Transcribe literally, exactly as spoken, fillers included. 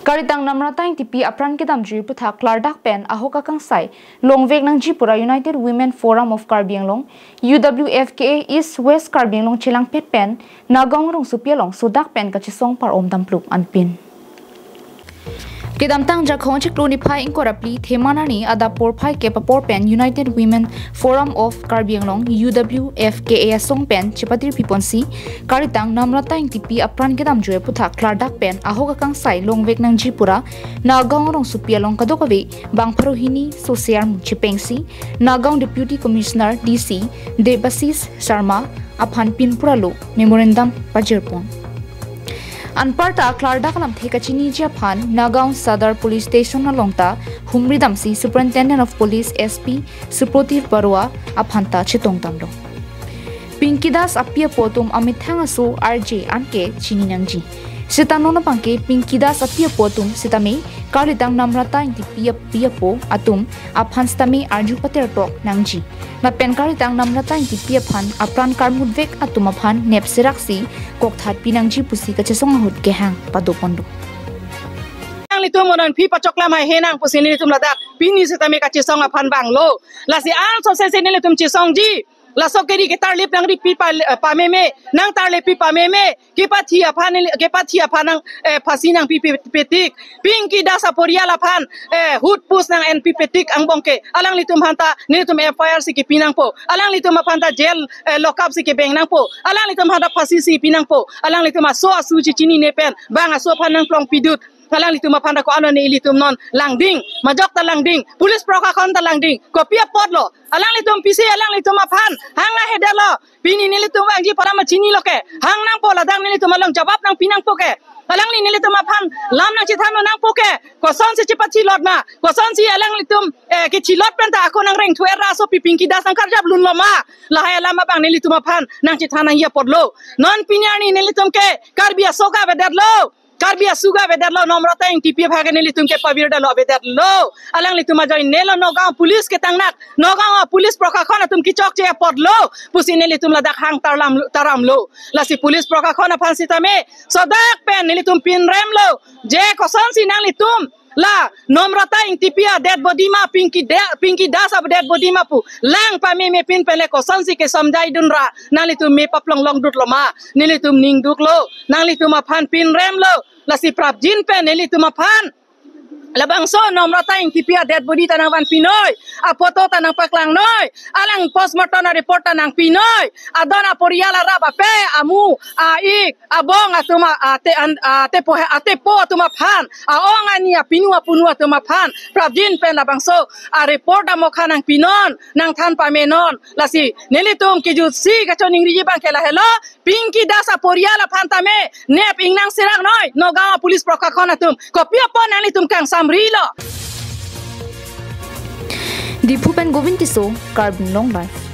Karitang Namrata Engtipi apran kedamjui aputhak klardak pen ahok akangsai longvek nangji pura United Women Forum of Karbi Anglong, U W F K A, East West Karbi Anglong chelangpet pen Nagaon rongsopi along sodak pen kachesong par-om dampluk anpin. Kedamtang Jakhong chiklo niphai ingkoi ra phli Theman arni adap porphai kep apor pen United Women Forum of Karbi Anglong, U W F K A asong pen chepatir piponsi, Karitang Namrata Engtipi apran kedamjui aputhak klardak pen ahok akangsai longvek nangji pura Nagaon rongsopi along kadokave bang pharo hini sose armu chepengsi, Nagaon Deputy Commissioner D C Debasis Sharma aphan pin pura lo memorandum pajirpon. Anparta klardak alamthe kachiniji aphan Nagaon Sadar Police Station along ta humri damsi Superintendent of Police S P Supradeep Barua aphan ta chetong damlo. Pinky Das api apo atum amethang aso arje anke chini nangji. Seta non abangke Pinky Das api apo atum sitame Karitang Namrata Engtipi api apo atum aphan sitame arju pater tok nangji. Lapen Karitang Namrata Engtipi aphan apran karmutvek atum aphan nep seraksi kokthat pinangji pusi kachesong ahut kehang padoponlo. Nanglitum onan phi pachoklam hai henang pusi nelitum ladak pini sitame kachesong aphan vanglo. Lasi angsose si nelitum chesongji. Laso keri ketarlip nangri pi pa, eh, pameme, nangtarlip pi pameme, kepathi aphan neli, kepathi aphan nang, eh, phasi nangpi pe-, petik. Pinky Das aporial aphan, eh, hut pus nang-enpi petik angbong ke. Alanglitum aphan ta nelitum F I R si kepi nangpo. Alanglitum aphan ta jail, eh, lockup si kebeng nangpo. Alanglitum aphan ta phasi si pi nangpo. Alanglitum aso asu chichinine pen bang aso aphan nangplong pidut. Alanglitum aphan ta ko-an lo ne ilitum non langding. Majok ta langding. Police prokhakon ta langding. Kopi apotlo. Alanglitum pisi alanglitum aphan hang nahedetlo. Pini nelitum vangji para ma chinilo ke. Hang nangpo ladak nelitum along jawab nangpi nangpo ke. Alangli nelitum aphan lam nangchethan nangpo ke. Kosonsi chepathilot ma. Kosonsi alanglitum, eh, kechilot pen ta ako nangreng thu era asopi Pinky Das nangkarjap lunlo ma. Lahai alam abang nelitum aphan nangchethan nangji apotlo. Non pini arni nelitum ke Karbi aso ke avedetlo. Karbi aso ke avedetlo, Namrata Engtipi aphan ke nelitum ke pavirdetlo avedetlo. Alanglitum ajoinelo Nagaon police ketangnak. Nagaon police prokhakon atum kechokche apotlo. Pusi nelitum ladak hang tarlam, taramlo. Lasi police prokhakon aphan sitame sodak pen nelitum pinremlo. Je kosonsi nanglitum la Namrata Engtipi a dead body ma Pinky de, Pinky Das a dead body ma pu lang pameme pin pen le kosonsi kesomjai dunra nanglitum me paplong longdutlo ma. Nelitum ningduklo. Nanglitum aphan pinremlo. Lasi prapjin pen nelitum aphan labangso Namrata Engtipi a dead body ta nangvanpinoi, a photo ta nangpaklangnoi, alang postmortem a report ta nangpinoi, adon aporial arap ape, amu, a-ik, abong atum a, ate an, atepo, atepo atum aphan, a-ong ani apinu apunu atum aphan prapjin pen labangso a report amokha nangpinon, nangthan pamenon. Lasi nelitum kejutsi kachoningriji abang ke lahelo, Pinky Das aporial aphan tame nep ingnang seraknoi, Nagaon police prokhakon atum. Kopi apot nanglitum kangsamrilo. Diphu pen Govind Tisso, Karbi Anglong Live.